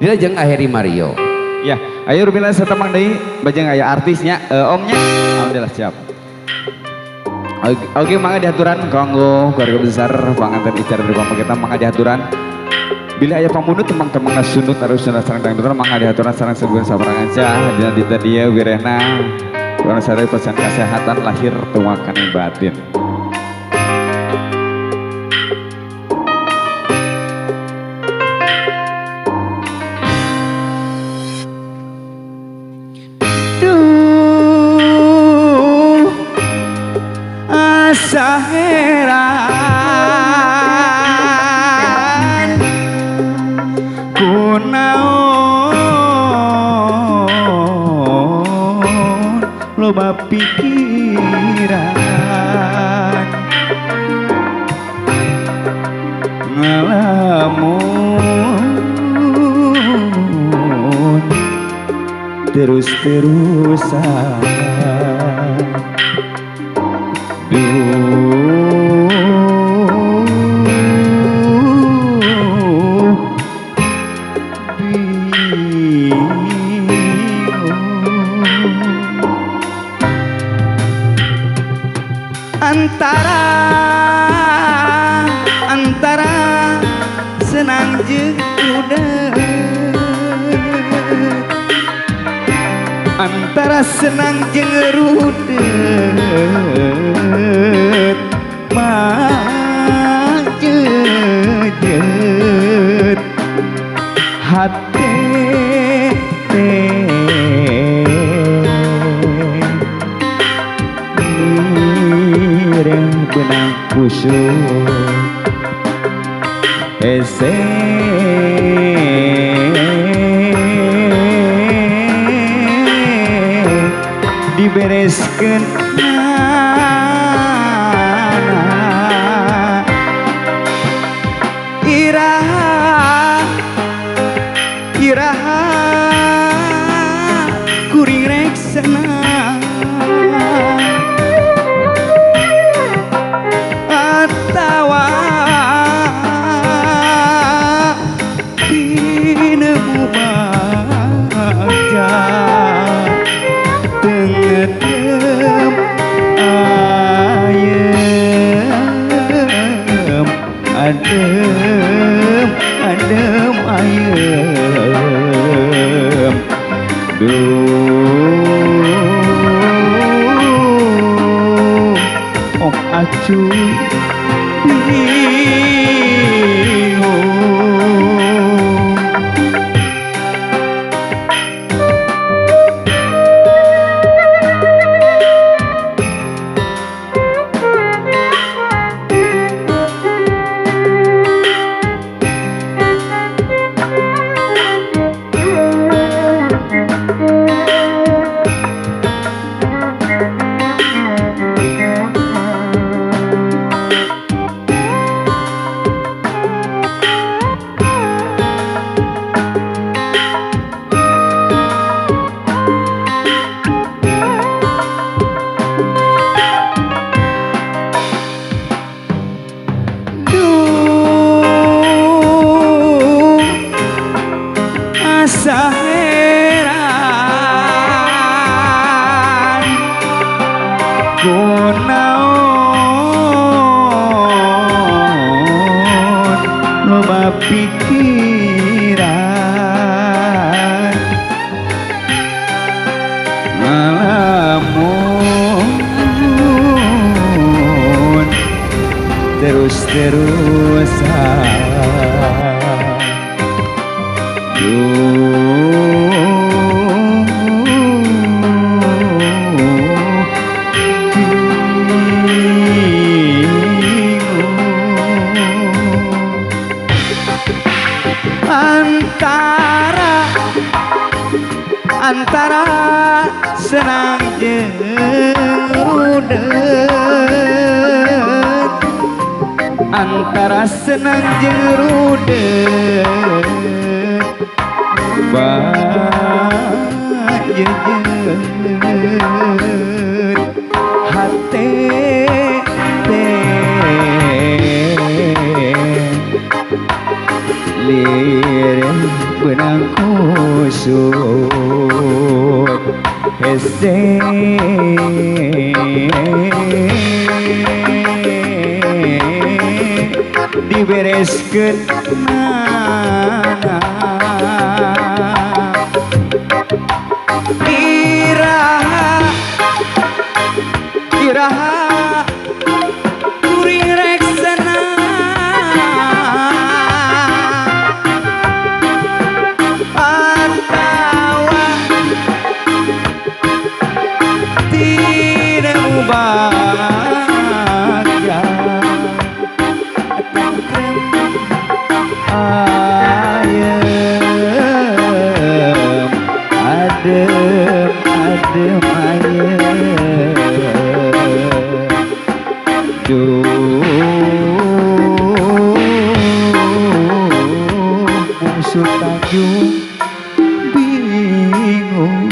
Dilajeng Heri Mario. Ya, ayo Rubila satemang deui bajeng aya artisnya, omnya. Alhamdulillah siap. Oke, mangga dihaturan kanggo keluarga besar panganten icar dari kita mangga dihaturan. Bila aya pamundut temang-temang sundut arus sunda sareng dangdutan mangga dihaturan sareng sebuah sabarangan cah dina dinten dieu wirehna. Urang sadaya pesan kesehatan lahir tumakan batin. Duh, asa heran kunaon loba pikiran ngalamun terus-terusan. Duh, bingung antara senang jeung rudet, antara senang jeung rudet majejet hate teh nireng benang kusut hese dibereskeun mana iraha iraha kuring rek senang atawa tinemu bagja tengetem ayem adem adem ayem. Duh, Om Acuy bingung. Duh, asa heran kunaon loba pikiran ngalamun terus-terusan. Duh, bingung antara antara senang jeung rudet, antara senang jeung rudet bajejet hate teh lireng Benang kusut hese dibereskeun iraha iraha kuring rek senang atawa tidak bahagia ayem adem adem ayem duh musuh Tanjung bingung.